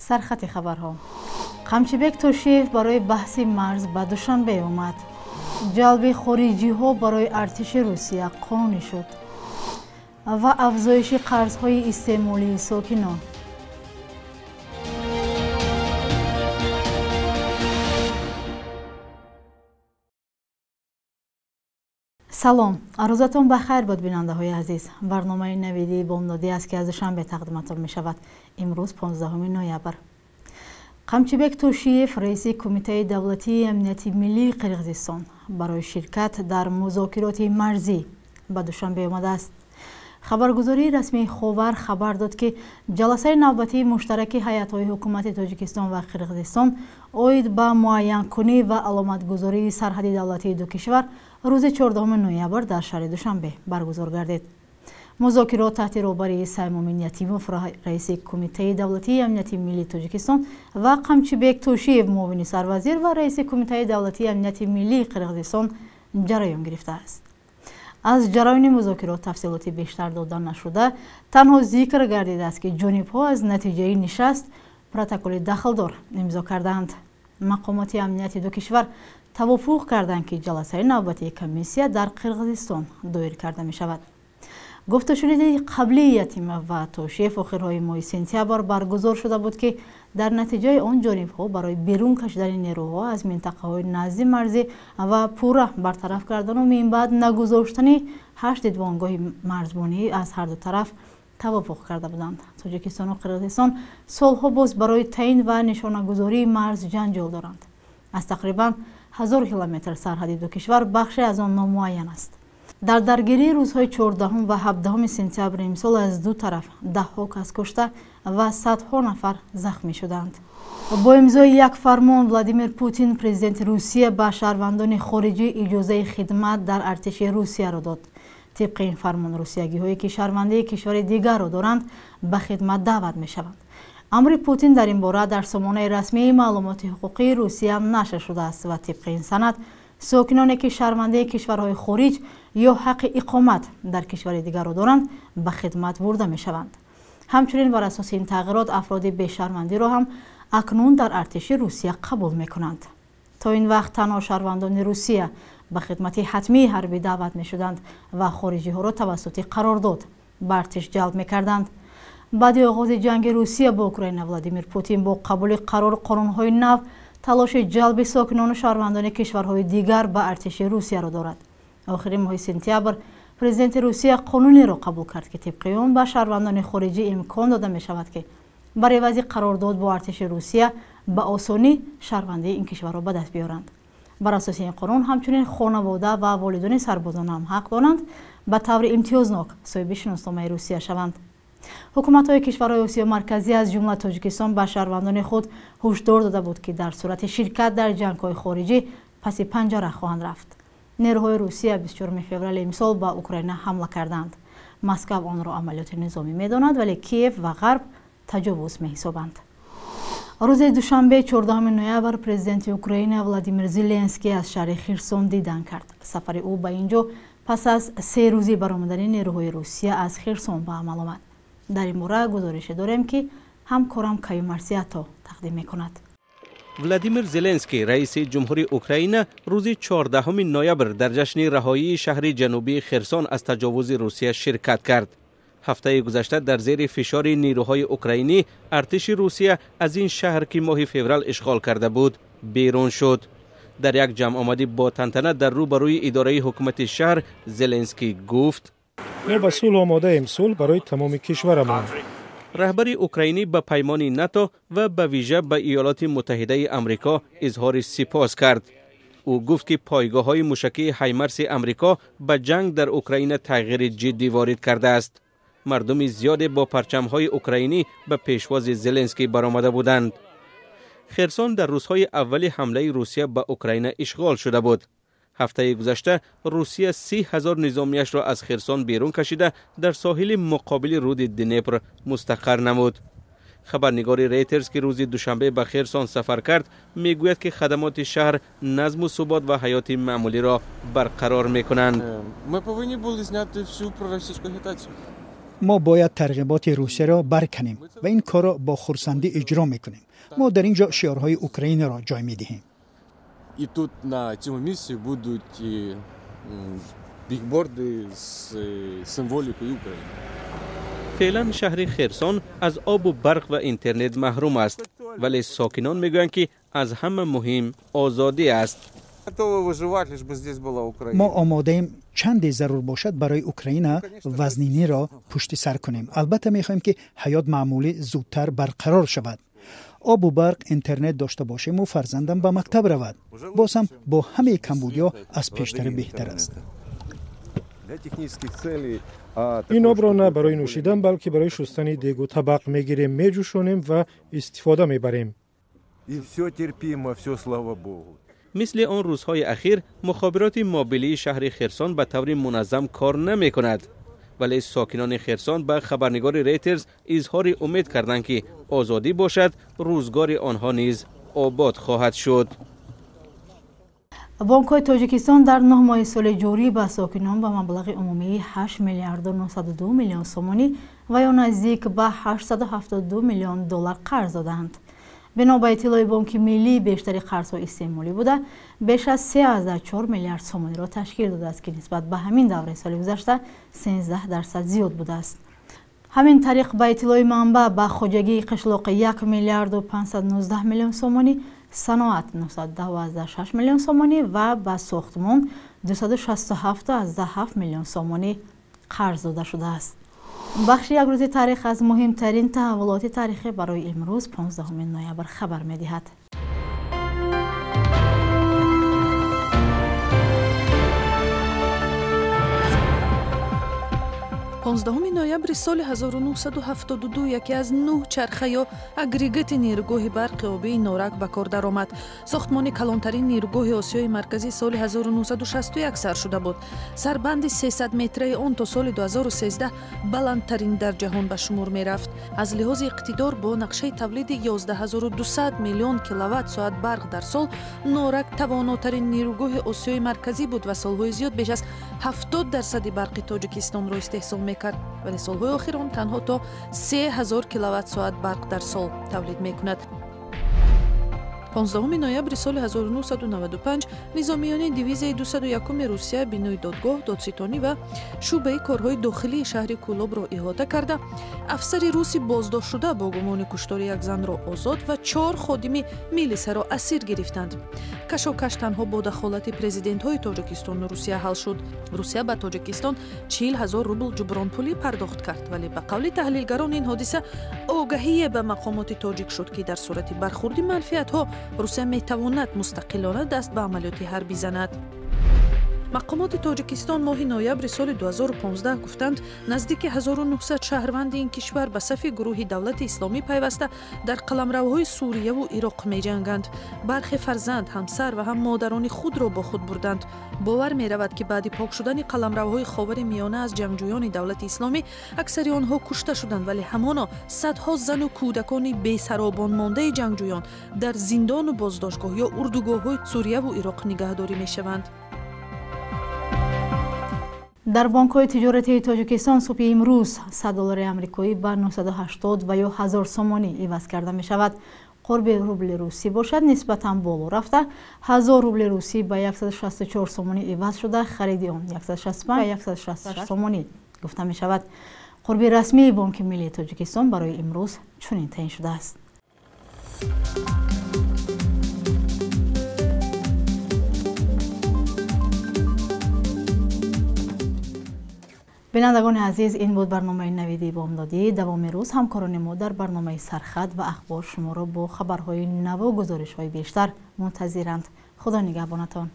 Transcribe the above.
Сархати хабарҳо. Қамчибек Тошиев барои баҳси марз ба Душанбе омад. Ҷалби хориҷиҳо барои артиши Русия қонунӣ шуд ва афзоиши қарзҳои истеъмолии сокинон. Салом, арӯзатон ба хайр буд, бинандаҳои азиз. Барномаи навидии бомдодӣ аст, ки аз Душанбе тақдиматон мешавад. Имрӯз 15 ноябр. Қамчибек Тошиев, раиси Кумитаи давлатии амнияти миллии Қирғизистон, барои ширкат дар музокироти марзӣ ба Душанбе омадааст. Хабаргузории расмии Ховар хабар дод, ки ҷаласаи навбатии муштараки ҳайатҳои ҳукумати Тоҷикистон ва Қирғизистон оид ба муайянкунӣ ва аломатгузории сарҳади давлатии ду кишвар рӯзи 14 ноябр дар шаҳри Душанбе баргузор гардид. Музокирот таҳти роҳбарии Саймумин Ятимов, раиси Кумитаи давлатии амнияти миллии Тоҷикистон, ва Қамчибек Тошиев, муовини сарвазир ва раиси Кумитаи давлатии амнияти миллии Қирғизистон ҷараён гирифтааст. Аз ҷараёни музокирот тафсилоти бештар дода нашуда, танҳо зикр гардидааст, ки ҷонибҳо аз натиҷаи нишаст протоколи дахлдор имзо кардаанд. Мақомоти амнияти ду кишвар тавофуқ карданд, ки ҷаласаи навбатии комиссия дар Қирғизистон доир карда мешавад. Гуфтушуниди қаблии Ятимов ва Тошиев охирҳои моҳи сентябр баргузор шуда буд, ки дар натиҷаи он ҷонибҳо барои берун кашидани нерӯҳо аз минтақаҳои назди марзӣ ва пурра бартараф кардану минбаъд нагузоштани 8 дидбонгоҳи марзбонӣ аз ҳарду тараф тавофуқ карда буданд. Тоҷикистону Қирғизистон солҳо боз барои таъин ва нишонагузории марз ҷанҷол доранд. Аз тақрибан 1000 километр сарҳади ду кишвар бахше аз он номуайян аст. Дар даргирии рӯзҳои 14 ва 17 сентябри имсол аз ду тараф даҳҳо кас кушта ва садҳо нафар захмӣ шуданд. Бо имзои як фармон Владимир Путин, президенти Русия, ба шаҳрвандони хориҷӣ иҷозаи хидмат дар артиши Русияро дод. Тибқи ин фармон, русиягиҳое ки шаҳрвандии кишвари дигарро доранд, ба хидмат даъват мешаванд. Амри Путин дар ин бора дар сомонаи расмии маълумоти ҳуқуқии Русия нашр шудааст ва тибқи ин санад сокиноне ки шаҳрвандии кишварҳои хориҷ ё ҳаққи иқомат дар кишвари дигарро доранд, ба хидмат бурда мешаванд. Ҳамчунин бар асоси ин тағйирот афроди бешаҳрвандиро ҳам акнун дар артиши Русия қабул мекунанд. То ин вақт танҳо шаҳрвандони Русия ба хидмати ҳатмии ҳарбӣ даъват мешуданд ва хориҷиҳоро тавассути қарордод ба артиш ҷалб мекарданд. Баъди оғози ҷанги Русия бо Украина, Владимир Путин бо қабули қарору қонунҳои нав талоши ҷалби сокинону шаҳрвандони кишварҳои дигар ба артиши Русияро дорад. Охири моҳи сентябр президенти Русия қонунеро қабул кард, ки тибқи он ба шаҳрвандони хориҷӣ имкон дода мешавад, ки бар ивази қарордод бо артиши Русия ба осонӣ шаҳрвандии ин кишварро ба даст биёранд. Бар асоси ин қонун ҳамчунин хонавода ва волидони сарбозон ҳам ҳақ доранд ба таври имтиёзнок соҳиби шиносномаи Русия шаванд. Ҳукуматҳои кишварҳои Осиёи Марказӣ, аз ҷумла Тоҷикистон, ба шаҳрвандони худ ҳушдор дода буд, ки дар сурати ширкат дар ҷангҳои хориҷӣ паси панҷара хоҳанд рафт. Нерӯҳои Русия 24 феврали имсол ба Украина ҳамла карданд. Москав онро амалиёти низомӣ медонад, вале Киев ва Ғарб таҷовуз меҳисобанд. Рӯзи душанбе 14 ноябр президенти Украина Владимир Зеленский аз шаҳри Херсон дидан кард. Сафари ӯ ба ин ҷо пас аз 3 рӯзи баромадани нерӯҳои Русия аз Херсон ба амал омад. Дар ин бора гузорише дорем, ки ҳамкорам Каюм Марсиято тақдим мекунад. Владимир Зеленский, раиси ҷумҳури Украина, рӯзи 14 ноябр дар ҷашни раҳоии шаҳри ҷанубии Херсон аз таҷовузи Русия ширкат кард. Ҳафтаи гузашта дар зери фишори нерӯҳои украинӣ артиши Русия аз ин шаҳр, ки моҳи феврал ишғол карда буд, берун шуд. Дар як ҷамъомадӣ бо тантана дар рӯбарӯи идораи ҳукумати шаҳр Зеленский гуфт: мо ба сулҳ омодаем, сулҳ барои тамоми кишварамон. Раҳбари украинӣ ба паймони НАТО ва ба вижа ба Иёлоти Муттаҳидаи Амрико изҳори сипос кард. Ӯ гуфт, ки пойгоҳҳои мушакии Ҳаймарси Амрико ба ҷанг дар Украина тағйири ҷиддӣ ворид кардааст. Мардуми зиёде бо парчамҳои украинӣ ба пешвози Зеленский баромада буданд. Херсон дар рӯзҳои аввали ҳамлаи Русия ба Украина ишғол шуда буд. Ҳафтаи гузашта Русия 30 000 низомияшро аз Херсон берун кашида, дар соҳили муқобили рӯди Днепр мустақар намуд. Хабарнигори Рейтерс, ки рӯзи душанбе ба Херсон сафар кард, мегӯяд, ки хадамоти шаҳр назму субот ва ҳаёти маъмулиро барқарор мекунанд. Ми повинні були зняти всю проросійську агітацію. Мо бояд тарғиботи Русияро барканем ва ин корро бо хурсандӣ иҷро мекунем. Мо дар ин ҷо шиорҳои Украинаро ҷой медиҳем. І тут на цьому місці будуть бігборди з символікою України. Феълан шаҳри Херсон аз обу барқ ва интернет маҳрум аст, вале сокинон мегӯянд, ки аз ҳама муҳим озодӣ аст. Мо омодаем чанде зарур бошад барои Украина вазниниро пушти сар кунем. Албатта мехоҳем, ки ҳаёт маъмулӣ зудтар барқарор шавад. Обу барқ, интернет дошта бошему фарзандам ба мактаб равад. Боз ҳам бо ҳамаи камбудиҳо аз пештара беҳтар аст. Ин обро на барои нӯшидан, балки барои шустани дегу табақ мегирем, меҷӯшонем ва истифода мебарем. Мисли он рӯзҳои ахир мухобироти мобилии шаҳри Херсон ба таври муназзам кор намекунад, вале сокинони Херсон ба хабарнигори Рейтерс изҳори умед карданд, ки озодӣ бошад, рӯзгори онҳо низ обод хоҳад шуд. Бонкҳои Тоҷикистон дар 9 моҳи соли ҷорӣ ба сокинон ба маблағи умумии 8 миллиарду 902 миллион сомонӣ ва ё наздик ба 872 миллион доллар қарз додаанд. Бино ба иттилои Бонки Миллӣ, бештари қарзҳо истеъмолӣ буда, беш аз 3,4 миллиард сомониро ташкил додааст, ки нисбат ба ҳамин давраи соли гузашта 13% зиёд будааст. Ҳамин тариқ, ба иттилои манбаъ, ба хоҷагии қишлоқи 1 миллиарду 519 миллион сомонӣ, саноат 910,6 миллион сомонӣ ва ба сохтмон 267,7 миллион сомонӣ қарз дода шудааст. Бахши як рӯзи таърих аз муҳимтарин таҳаввулоти таърихӣ барои имрӯз 15 ноябр хабар медиҳад. 15 ноябри соли 1972 яке аз 9 чарха ё агрегати нерӯгоҳи барқи обии Норак ба кор даромад. Сохтмони калонтарин нерӯгоҳи Осиёи Марказӣ соли 1961 сар шуда буд. Сарбанди 300 метраи он то соли 2013 баландтарин дар ҷаҳон ба шумор мерафт. Аз лиҳози иқтидор бо нақшаи тавлиди 11200 миллион киловатт соат барқ дар сол, Норак тавонотарин нерӯгоҳи Осиёи Марказӣ буд ва солҳои зиёд беш аз 70% барқи Тоҷикистонро истеҳсол мекард, вале солҳои охир он танҳо то 3000 киловатт-соат барқ дар сол тавлид мекунад. 15 ноябри соли 1995 низомиёни дивизияи 201 Русия бинои додгоҳ, додситонӣ ва шӯъбаи корҳои дохилии шаҳри Кӯлобро иҳота карда, афсари руси боздоштшуда бо гумони куштори як занро озод ва 4 ходими милисаро асир гирифтанд. Кашокаш танҳо бо дахолати президентҳои Тоҷикистону Русия ҳал шуд. Русия ба Тоҷикистон 40 000 рубл ҷубронпулӣ пардохт кард, вале ба қавли таҳлилгарон ин ҳодиса огаҳие ба мақомоти тоҷик шуд, ки дар сурати бархурди манфиатҳо Русия метавонад мустақилона даст ба амалиёти ҳарбӣ занад. Мақомоти Тоҷикистон моҳи ноябри соли 2015 гуфтанд, наздики 1900 шаҳрванди ин кишвар ба сафи гурӯҳи Давлати Исломӣ пайваста дар қаламравҳои Сурияву Ироқ меҷанганд. Бархе фарзанд, ҳамсар ва ҳам модарони худро бо худ бурданд. Бовар меравад, ки баъди пок шудани қаламравҳои Ховари Миёна аз ҷангҷӯёни Давлати Исломӣ аксари онҳо кушта шуданд, вале ҳамоно садҳо зану кӯдакони бесаробонмондаи ҷангҷӯён дар зиндону боздоштгоҳ ё урдугоҳҳои Сурияву Ироқ нигаҳдорӣ мешаванд. Дар бонкҳои тиҷоратии Тоҷикистон субҳи имрӯз 100 доллари амрикоӣ ба 980 ва ё 1000 сомонӣ иваз карда мешавад. Қурби рубли русӣ бошад нисбатан боло рафта, 1000 рубли русӣ ба 164 сомонӣ иваз шуда, хариди он 165 ва 166 сомонӣ гуфта мешавад. Қурби расмии Бонки Миллии Тоҷикистон барои имрӯз чунин таъин шудааст. Бинандагони азиз, ин буд барномаи навиди бомдодӣ. Давоми рӯз ҳамкорони мо дар барномаи Сархат ва Ахбор шуморо бо хабарҳои наву гузоришҳои бештар мунтазиранд. Худо нигаҳбонатон.